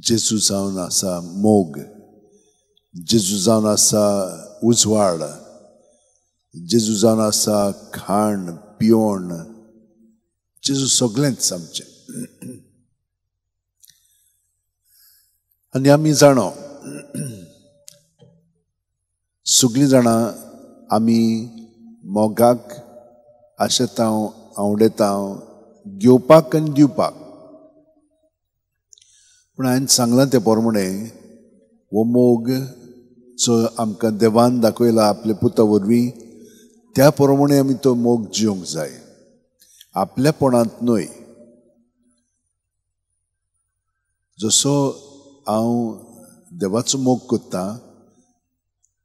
जेजू जावन आसा मोग, जेजू जावन आसा उजवाड, जेजू जावन आसा खाण पिवण, जेजू सगळेंच आमचें. आनी आमी जाणो सगळीं जाणां आमी मोगाक आशेता, आवडेता, घेवपाक आनी दिवपाक. पूण हांवें सांगलां तें प्रमाणें हो मोग जो आमकां देवान दाखयला आपल्या पुता वरवीं, त्या प्रमाणें आमी तो मोग जिवंक जाय, आपल्यापणांत न्हय. जसो हांव देवाचो मोग करता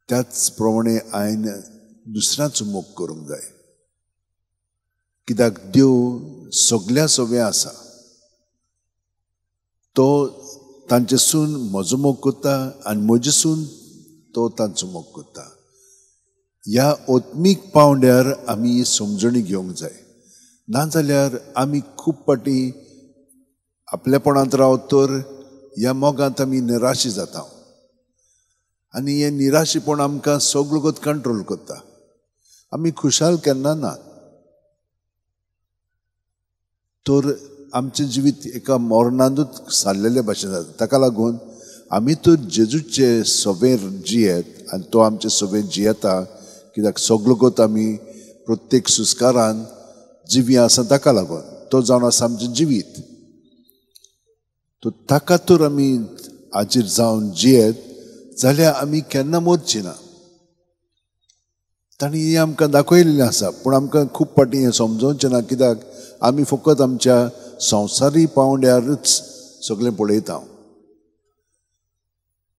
त्याच प्रमाणें हांवें दुसऱ्याचो मोग करूंक जाय, कित्याक देव सगल्या सगळें आसा. तो तांचेसून म्हजो मोग करता आनी म्हजेसून तो तांचो मोग करता. ह्या आत्मीक पांवड्यार आमी समजणी घेवंक जाय, नाजाल्यार आमी खूब फावटी आपल्यापणांत रावत तर ह्या मोगांत आमी निराशी जाता आनी हें निराशीपण आमकां सगळो कंट्रोल करता. आमी खुशाल केन्ना ना तर आमचें जिवीत एका मरणांतूच सारलेले भाशेन जाता. ताका लागून आमी तर जेजूचे सवें जियेत आनी तो आमचे सवें जियेता, कित्याक सगळो गोत आमी प्रत्येक सुस्कारान जिवी आसा. ताका लागून तो जावन आसा आमचें जिवीत. तो ताका तर आमी हाजीर जावन जियेत जाल्यार आमी केन्ना मरची ना. तांणी हें आमकां दाखयलेलें आसा, पूण आमकां खूब फावटी हें समजोवचें ना, कित्याक आमी फकत आमच्या संवसारी पांवड्यारूच सगळें पळयता.